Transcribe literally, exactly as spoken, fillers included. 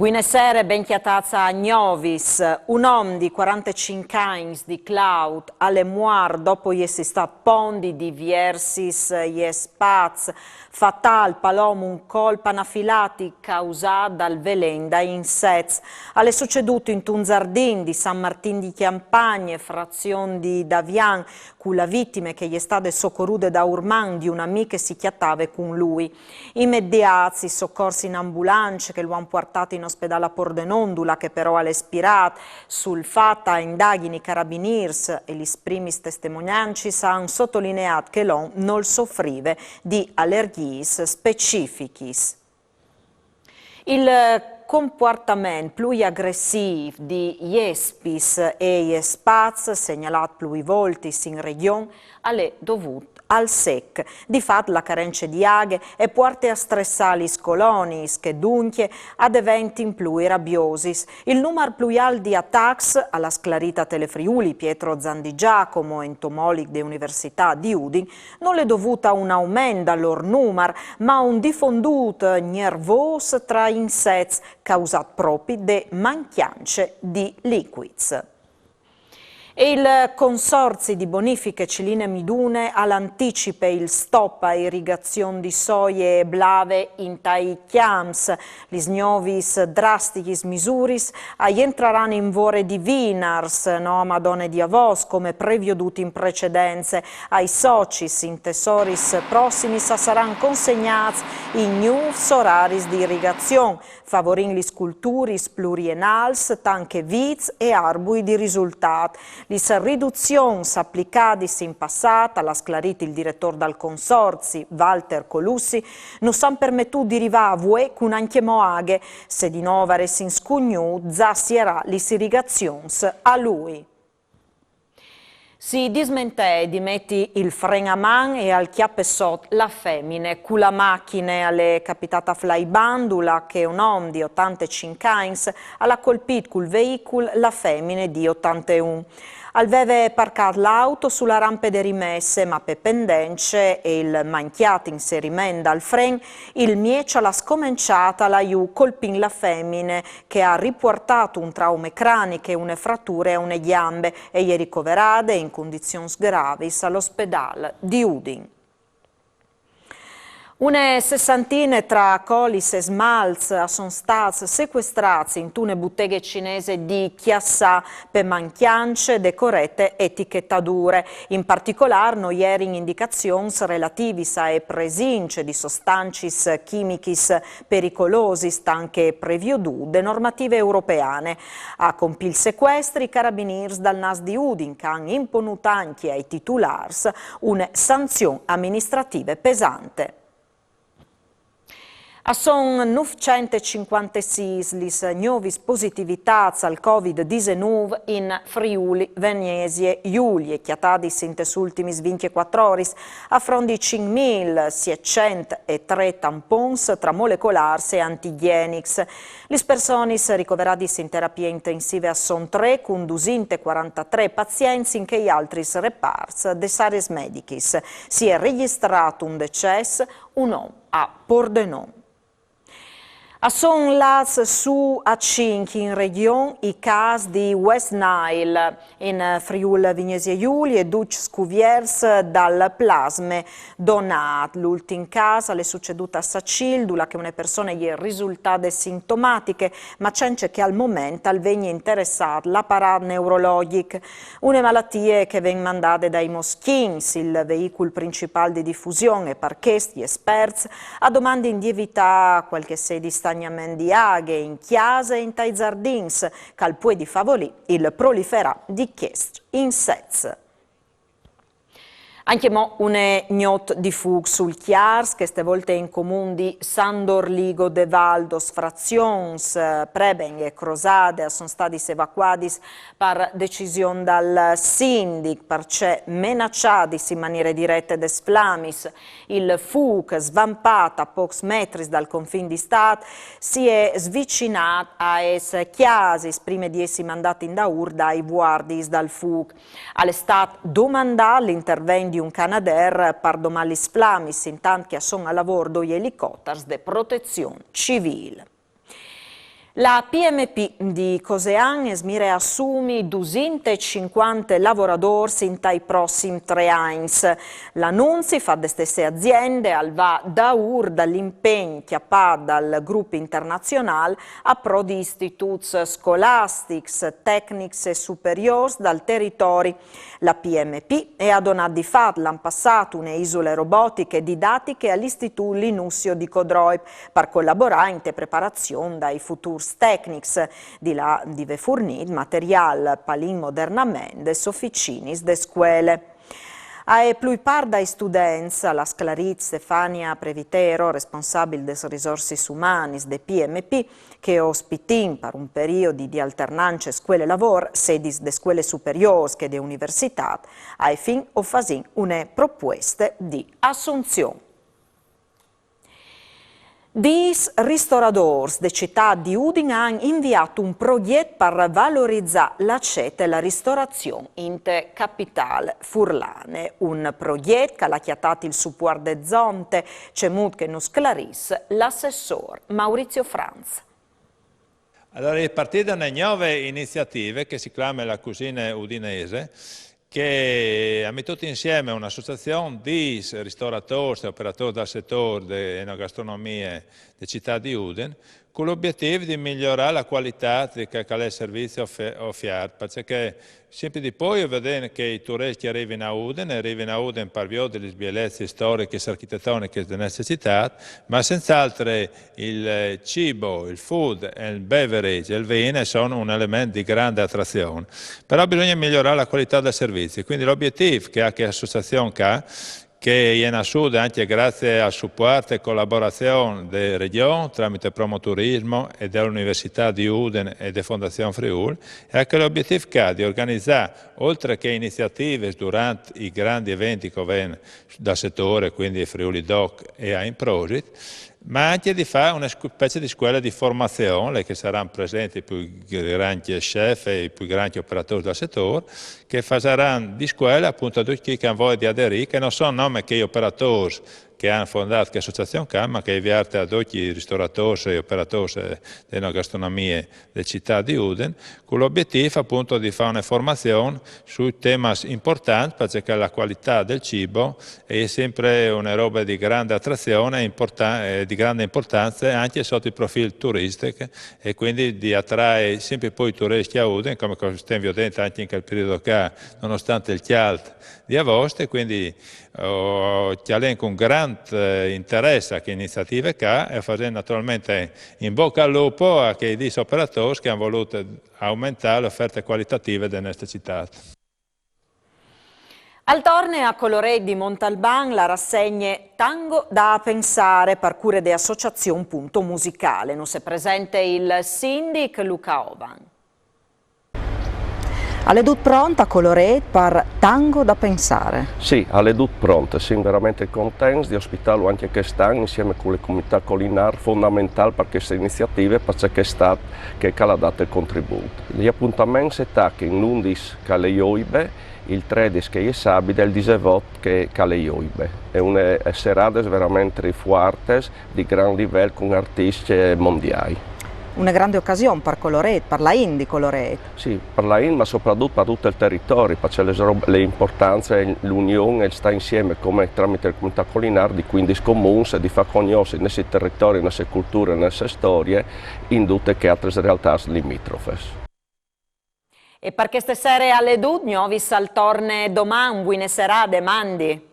Buine sere, ben cjatâts a Gnovis. Un om di cuarantecinc agns di Claut al è muart dopo jessi stât pont di diviersis jespats. Fatâl pal om un colp anafilatic causât dal velen dai insets. Al è sucedût intun zardin di San Martin di Cjampagne, frazion di Davian, cu la vitime che e je stade socorude da un man di un amì che si cjatave cun lui. Imediâts i socors in ambulance che lu àn puartât in ospedâl a Pordenon, dulà che però al è spirât. Sul fat a indaghini i carabinîrs e lis primis testemoniancis a àn sotolineât che l'om nol sofrive di alergjiis specifichis. Il compuartament plui agressîf di jespis e jespats, segnalât plui voltis in regjon, al è dovût al sec. Di fat, la carence di aghe e puarte a stressâ lis coloniis, che duncje a deventin plui rabiosis. Il numar plui alt di atacs, al à sclarît a Telefriuli Pietro Zandigiacomo, entomolic de Universitât di Udin, nol è dovût a un aument dal lôr numar, ma a un difondût gnervôs tra insets, causât propit de mancjance di licuits. E il Consorzi di Bonifiche Ciline Midune al anticipe il stop a irigazion di soie e blave intai cjamps. Lis gnovis drastichis misuris a jentraran in vore di vinars, no a Madone di Avost, come previodût in precedence. Ai socis, intes oris prossimis, a saran consegnâts i gnûfs oraris di irigazion, favorint lis culturis plurienâls, tant che vîts e arbui di risultât. Lis riduzions aplicadis in passât, al à sclarît il diretôr dal Consorzi, Walter Colussi, nus àn permetût di rivâ a vuê cun ancjemò aghe. Se di novo a aressin scugnût, za sierâ lis irigazions a lui. Si dismentee di meti il fren a man e al cjape sot la femine cu la machine. Al è capitât a Flaibandula che un om di otantecinc agns al à colpît cul veicul la femine di otanteun. Al veve parcât l'auto su la rampe de rimesse, ma pe pendence e il mancjât inseriment dal fren, il mieç al à scomençât a lâ jù, colpint la femine, che e à ripuartât un traume cranic e une frature a une gjambe e e je ricoverade in condizions gravis al ospedâl di Udin. Une sessantine tra colis e smalts a son stâts secuestrâts intune buteghe cinese di Chiassà pe mancjance de corete etichetadure. In particolâr no jerin indicazions relativis ae presince di sostancis chimichis pericolosis, tant che previodût de normative europeane. A compî il secuestri i carabinîrs dal Nas di Udin, che a àn imponût ancje ai titulârs une sanzion aministrative pesante. A son nûfcent e cincuantesîs lis gnovis positivitâts al Covid disenûf in Friûl Vignesie Julie, cjatadis intes ultimis vincjecuatri oris, a front di cinc mil sietcent e trê tampons tra molecolârs e antigjenics. Lis personis ricoveradis in terapie intensive a son trê, cun dusinte cuarantetrê pazients in chei altris repârts des areis medichis. Si è regjistrât un decès, un om a Pordenon. A son lâts sù a cinc in regjon i câs di West Nile. In Friûl Vignesie Julie ducj scuvierts dal plasme donât. L'ultin câs al è sucedût a Sacil, dulà che une persone e je risultade sintomatiche, ma cence che al moment al vegni interessât l'aparât neurologjic. Une malatie che e ven mandade dai moschins, il veicul principâl di difusion, e par chest i esperts a domandin di evitâ cualchi sedi stagnament di aghe in cjase e intai zardins, che al puedi favorî il proliferâ di chescj insets. Ancjemò une gnot di fûc sul Cjars, cheste volte in comun di San Dorligo de Valdos, frazions, eh, Prebenghe e Crosade, a son stadis evacuadis par decision dal sindic, parcè menaçadis in maniere direte des flamis. Il fûc, svampât a pôcs metris dal confin di Stât, si è svicinât aes cjasis, prime di jessi mandât indaûr dai vuardiis dal fûc. Al è stât domandât l'intervent di un canadêr par domâ lis flamis, intant che a son a lavôr doi elicotars de protezion civîl. La P M P di Cosean es mire a assumi dusinte e cincuante lavoradôrs intai prossim trê agns. L'anunzi fat de stesse aziende al va daûr dal impegn cjapât dal grup internazionâl a pro di istituts scolastics, tecnics e superiôrs dal teritori. La P M P e à donât di fat l'an passât une isule robotiche didatiche al Istitût Linussio di Codroip par colaborâ inte preparazion dai futûrs tecnics, di là di vê furnît materiâl palin modernament des oficinis de scuele. Ae plui part dai students, al à sclarît Stefania Previtero, responsabil des risorsis umanis de P M P, che ospitìn par un periodi di alternance scuele-lavôr sedis de scueles superiôrs che de universitât, ae fin o fasìn une propueste di assunzion. Dîs ristoradôrs de citât di Udin a àn inviât un progjet par valorizâ la cete e la ristorazion inte capitâl furlane. Un progjet che al à cjatât il supuart de zonte, cemût che nus sclarìs l'assessôr Maurizio Franz. Alore, e je partide une gnove iniziative che si clame la Cusine Udinese, che e à metût insieme une associazion di ristoradôrs e operadôrs dal setôr de enogastronomie de citât di Uden, cul obietîf di migliorâ la cualitât di chel che al è il servizi ofe-, ofiert, parcè che simpri di plui o viodìn che i turiscj a rivin a Uden, a rivin a Uden par viodi lis bielecis storichis e architetonichis de nestre citât, ma senz'altri il, eh, cibo, il food e il beverage, il vin, a son un element di grande atrazion. Però bisugne migliorâ la cualitât dal servizi, cuindi l'obietîf che e à chê associazion ca, che e je nassude ancje grazie al supuart e colaborazion de Regjon tramit Promoturismo e de Universitât di Uden e de Fondazion Friûl, e à chel obietîf ca di organizâ, oltri che iniziativis durant i grandi events che o vin dal setôr, cuindi Friuli Doc e A in Prosit, ma ancje di fâ une scu-, specie di scuele di formazion, là che a saran presints i plui grancj chef e i plui grancj operadôrs dal setôr, che a fasaran di scuele apont a ducj chei che a àn voie di aderî, che no son nome chei operadôrs che a àn fondât chê associazion ca, ma che e je vierte a ducj i ristoradôrs e operadôrs, eh, de enogastronomie de citât di Uden, cul obietîf apont di fâ une formazion su temis impuartants, parcè che la cualitât dal cibo e je simpri une robe di grande atrazion e impuartan-, e di grande impuartance ancje sot il profîl turistic, e cuindi di atrai simpri plui turiscj a Uden, come che o stin viodint ancje in chel periodi ca, nonostante il cjalt di Avost, e cuindi o cjalìn cun grant, eh, interès chê iniziative ca e o fasìn naturalmentri in bocca al lupo a chei dîs operadôrs che a àn volût aumentâ la oferte cualitative de nestre citât. Al torne a Colorêt di Montalban la rassegne Tango da pensare par cure de Associazion Punto Musicale. Nus se presente il sindic Luca Ovan. Al è dut pront a Colorêt par Tango da pensare? Sì, al è dut pront, sin verementri contents di ospitâlu ancje chest an insieme cu la comunitât Colinâr, fondamentâl par cheste iniziative, parcè che e je stât chel che al à dât il contribût. I apontaments a tachin l'undis che al è joibe, il tredis che e je sabide e il disevot che, che al è joibe. E je une, eh, seradis verementri fuartis, di grant livel, cun artiscj mondiâi. Une grande ocasion par Colorêt, par la int di Colorêt. Sì, par la int, ma sopratut par dut il teritori, parcè che la impuartanze, l'union e il stâ insieme come tramit la comunitât Colinâr di cuindis comuns e di fâ cognossi il nestri teritori, la nestre culture, la nestre storie in dutis chês altris realtâts limitrofis. E par cheste sere al è dut, Gnovis al torne doman, buine serade, mandi.